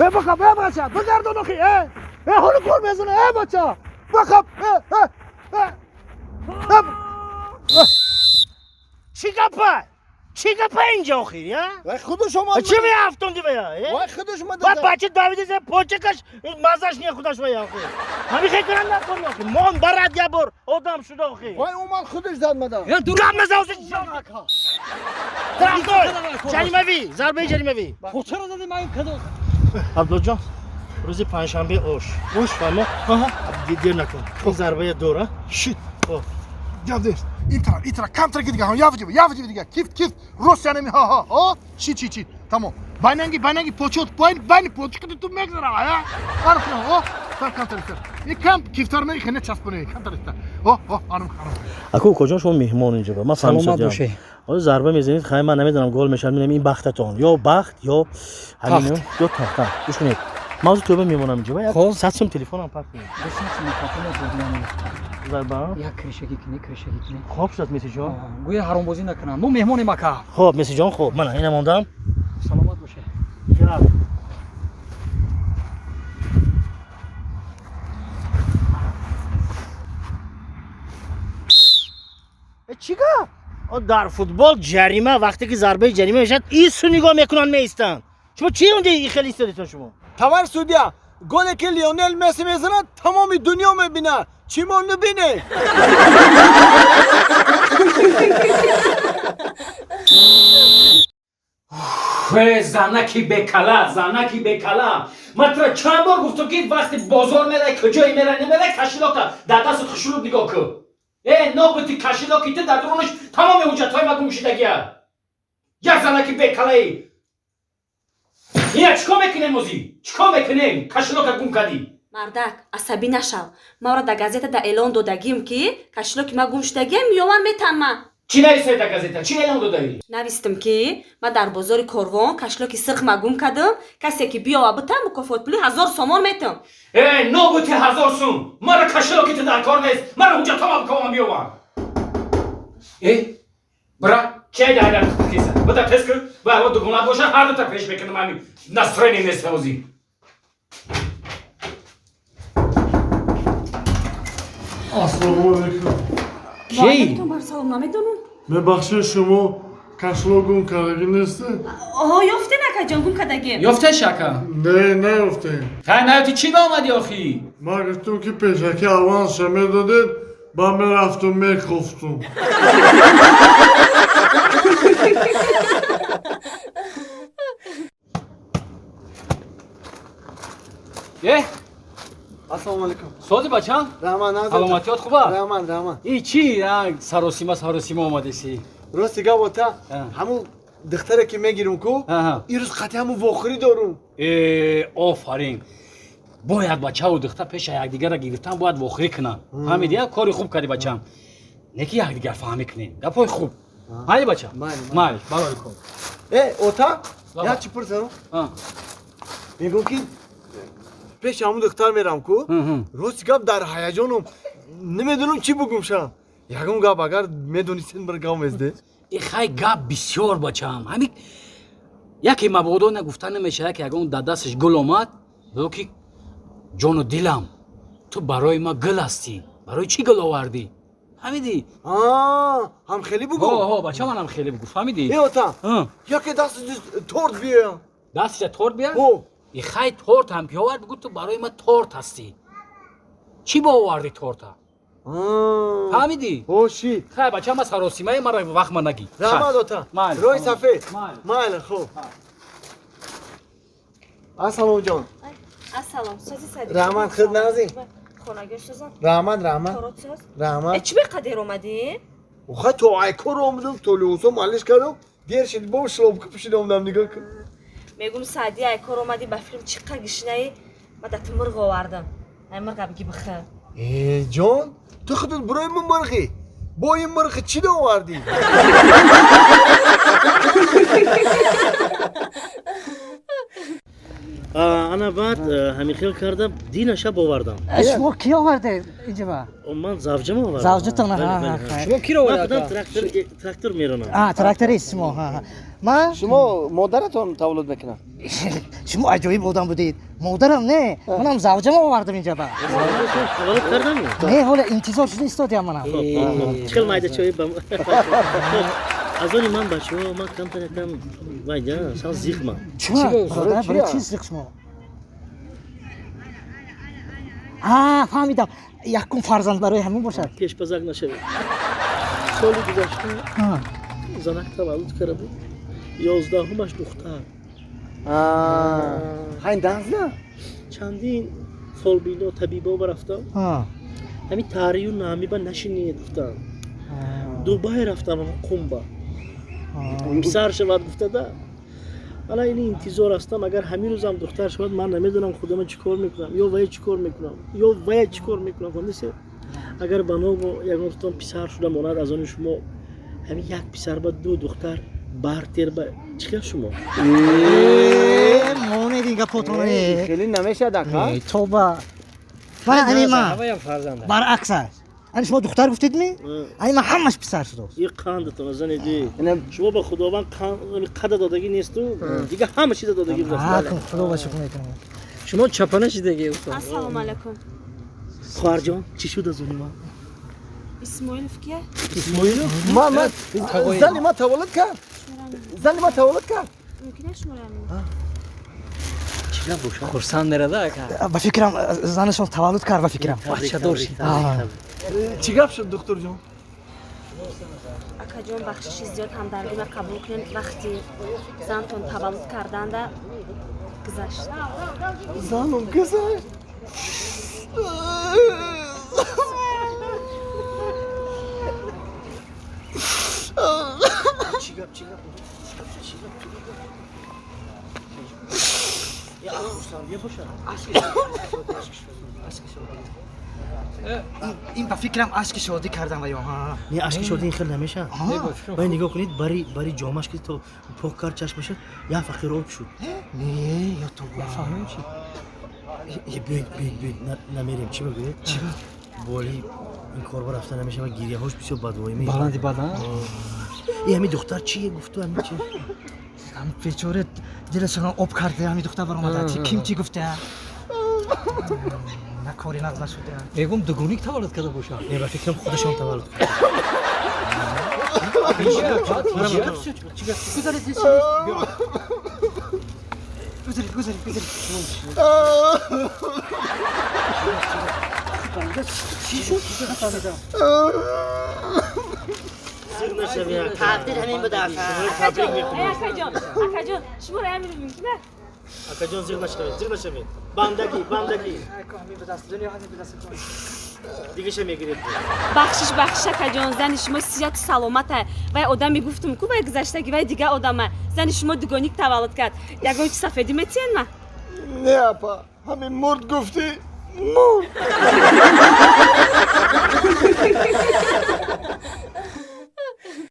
Бақаб, э бача, бигардон охи, э! Э, ҳоло гол мезана, э бача! Бақаб, э, э, э! Э! Чӣ гапа? Чӣ гапа инҷа охир, я? Вай худаш омад. Чӣ меафтонди вая? Э? Вай худаш омад. Ва бача давиди зе почакаш мазаш не худаш вая охир. Ҳами хекаран накун охир. Мон барад я бор одам шуда охир. Вай омад худаш зад мада. Гап наза охир. Тарафдор. Ҷаримавӣ, зарбаи ҷаримавӣ. Почаро зади ман кадо. Абдулҷон, рӯзи панҷшанбе ош. Ош фаҳмо? Аҳа, дер накун. Ин зарбая дора. Шит. О. Гап нест. Ин тараф, ин тараф, камтар ки дига, ҳа, явҷи, явҷи дига. Кифт, кифт. Рост яъне, ҳа, ҳа, ҳа. Шит, шит, шит. Тамом. Байнанги, байнанги почот, байн, байни почки ту мегзара, ҳа? Арф, ҳа. Тар камтар тар. Ин кам кифтар не хене часпоне, камтар тар. Ҳо, ҳо, арм, арм. Аку куҷо шумо меҳмон инҷо ба? Ман Саломат фаҳмидам. бошед. Ҳоло зарба мезанед, хай ман намедонам гол мешавад, мебинам ин бахтатон. Ё бахт, ё ҳамин, ё тахт. Гӯш кунед. Ман ҳозир тӯба мемонам инҷо. Як Хоб. 100 сум телефонам пак кунед. Зарба. Як кришаки кини, кришаки кини. Хоб шуд Месиҷон. Гӯя ҳаромбозӣ накунам. Мо меҳмонем ака. Хоб Месиҷон, хоб. Мана ина мондам. Саломат бошед. Як. Чӣ гап? О, дар футбол ҷарима вақте ки зарбаи ҷарима мешавад, ису нигоҳ мекунанд, меистанд. Шумо чӣ онҷа и хеле истодетон шумо? Товарищ судья, голе ки Лионел Месси мезанад, тамоми дунё мебинад. Чӣ мо набине? Э, занаки бекала, занаки бекала. Ман тура чанд бор гуфтам, ки вақти бозор мерай, куҷое мерай, намерай, кошелёка дар дастат хушрӯб нигоҳ кун. Э, нобути кошелёки ту дар дурунаш тамоми ҳуҷҷатҳои ма гум шудагия. Як занаки бекалаи. Ина чӣ кор мекунем озӣ? Чӣ кор мекунем? Кошелёка гум кардӣ. Мардак, асабӣ нашав. Маро дар газета да эълон додагим, ки кошелёки ма гум шудагиам, меёван метам ма. Чӣ нависед дар газета? Чӣ эълон додаӣ? Навистам, ки ма дар бозори Корвон кошелёки сирх ма гум кардам, касе ки биёва битам, мукофотпули 1000 сомон метам. Э, нобути 1000 сум! Мара кошелёки ту дар кор нест. Мара ҳуҷҷатҳома бикомам биёвам. Э, бира, чай дар дар киса. Буда тез кун, ба ҳаво дугона боша, ҳар дута пеш мекунам ҳамин. Настроение нест ҳозир. Ассалому алайкум. Ки? Бар салом, намедонам. Мебахшед, шумо кошелёк гум кардагӣ нестед? Оҳо, ёфтен, акаҷон, гум кардагим. Ёфтеш, ака? Не, наёфтем. Хай, наёфти, чӣ наомадӣ охӣ? Ман гуфтум, ки пешакӣ авансша медодед, ба мерафтум мекофтум. Э, Ассалому алайкум. сози бачам? Раҳмат, назар. Саломатиёт хуба? Раҳмат, раҳмат. И чӣ, саросима саросима омадеси? Рости гап ота, А. ҳамун духтаре ки мегирам ку, Аҳа. ирӯз қатъи ҳамун вохӯрӣ дорум. Э, офарин. Бояд бачаву духтар пеша якдигарра гирифтан бояд вохӯрӣ кунанд. Фаҳмидӣ, а? Кори хуб кардӣ, бачам. Не ки якдигар фаҳмӣ кунем. Гапҳои хуб. Майли, бача? Майли, майли. Майли, барои кор. Э, ота, Лаба. як чӣ пурсам? А. Мегӯм, ки пеши ҳамун духтар мерам ку, рости гап дар ҳаяҷонум, намедонам чӣ бугум шам. Ягон гап агар медонистед, бір гап мезде. Э, хай, гап бисёр, бачам. Ҳамин яке мабодо нагуфта намешавад, ки ягон дар дасташ гул омад, бигӯ, ки ҷону дилам, ту барои ма гул ҳастӣ. Барои чӣ гул овардӣ? Фаҳмидӣ? Ҳам хеле бугум. Ҳо, ҳо, бача, манам хеле бугу, фаҳмидӣ? Э, ота, яке дасти торт биёям. Дастиша торт бия? Ҳо. И хай, торт ҳам ки овард, бигӯ, ту барои ма торт ҳастӣ. Чӣ бо овардӣ торта? Фаҳмидӣ? Ҳо, шид. Хай, бача, ма саросимаи мара вақт ма нагӣ. Раҳмат, ота. Майли. Роҳи сафед. Майли. Майли, хуб. Ассалому ҷон. Ассалом, сози сади. Раҳмат, худ нағзӣ? Хонагир созам. Раҳмат, раҳмат. Корот соз. Раҳмат. Э, чӣ беқадер омадӣ? Охай, то айкор омадам, то лиҳусо малиш кардам, дер шид, бо шлопка пӯшида омадам, нигоҳ кун. Мегум, саъди айкор омадӣ, ба филм чӣ қа гишнаи, ма да ту мирғ овардам. Ай мирға биги бихӯр. Э, ҷон, ту худат барои ман мирғӣ. Бо ин мирғи чӣ довардӣ? Ана баъд ҳамин хел карда динаша бовардам. Шумо ки оварде инҷа? Ман завҷам овардам. Завҷатон? Шумо киро овард? Трактор меронам. Тракторист шумо. Ман шумо модаратон таваллуд мекунад? Шумо аҷоиб одам будед. Модарам не, манам завҷам овардам инҷа ба. Таваллуд кардам? Не, ҳола интизор шуда истодиам манам. Чӣ хел майда чой ба аз они ман бачаҳо ман камтар якам вайда сал зиқмам. Чӣ? Барои чӣ зиқ шумо? Фаҳмидам. Якум фарзанд барои ҳамин бошад. Пешпазак нашавед. Соли гузашта занак таваллуд карда буд. 11-умаш духтар. Ҳайн дазна? Чандин фолбино табибо рафтам. Ҳамин таърию намиба нашинед гуфтам. Дубай рафтам Қумба. Писар шавад гуфтада. Ала ини интизор ҳастам, агар ҳамин рӯзам духтар шавад, ман намедонам худама чӣ кор мекунам, ё вая чӣ кор мекунам, ё вая чӣ кор мекунам. Фаҳмидед? Агар ба ногу ягонтон писар шуда монад аз они шумо, ҳамин як писар ба ду духтар бартер ба чӣ хел шумо? Монед ин гапотон. Хеле намешад ака. Тоба. Ман ани ман баръакс аст. Ани шумо духтар гуфтед ми? Ани ман ҳамаш писар шудааст. И қандатон занеди. Шумо ба Худованд қада додагӣ несту, дига ҳама чиза додагӣ будааст. Худо ба шукр мекунам. Шумо чапана шидагӣ устод. Ассалому алайкум. Хоҳарҷон, чӣ шуд аз они ман? Исмоилов кия? Исмоилов? Ман зани ман таваллуд кард. Зани ман таваллуд кард. Мумкин аст шуморо? Чӣ гап бошад? Хурсанд мерада ака. Ба фикрам занашон таваллуд кард, ба фикрам. Бачадор шид. Чӣ гап шуд, духтурҷон? Акаҷон, бахшиши зиёд ҳамдардима қабул кунед. Вақти зантон таваллуд карданда гузашт. Занум гузашт? Чӣ гап, чӣ гап? Чӣ гап? Я хурсандия бошад. Ин ба фикрам ашки шодӣ кардам ва ё не, ашки шодӣ ин хел намешавад. Вай нигоҳ кунед, бари ҷомаш ки то пок кард чашмаша, як фақир об шуд. Не, ё то фаҳмем чӣ? Биёед, биёед, биёед, намерем. Чӣ бигӯед? Чӣ? Боли ин корба рафта намешавад, гирияҳош бисёр бадвоӣ мешавад. Баланди бадан? И ҳамин духтар чие гуфту ҳамин чи? Ҳамин бечора дилашон об карда, ҳамин духтар баромада. Ким чӣ гуфта? На кори нағз нашуда. Мегум дугоник таваллуд карда бошад. Не, ба фикрам худашон таваллуд карда. Гузаред, гузаред, гузаред. Тақдир ҳамин буда ака. Акаҷон, акаҷон, шуморо ҳамин мумкин аст? Акаҷон, зиқ нашавед, зиқ нашавед. Бандагӣ, бандагӣ. Дигаша мегиред. Бахшиш, бахшиш, акаҷон, зани шумо сиҳату саломат ай. Вай одаме гуфтум ку вай гузаштагӣ, вай дига одама. Зани шумо дугоник таваллуд кард. Ягон чи сафедӣ метиҳен ма? Не, апа, ҳамин мурд гуфтӣ, мурд.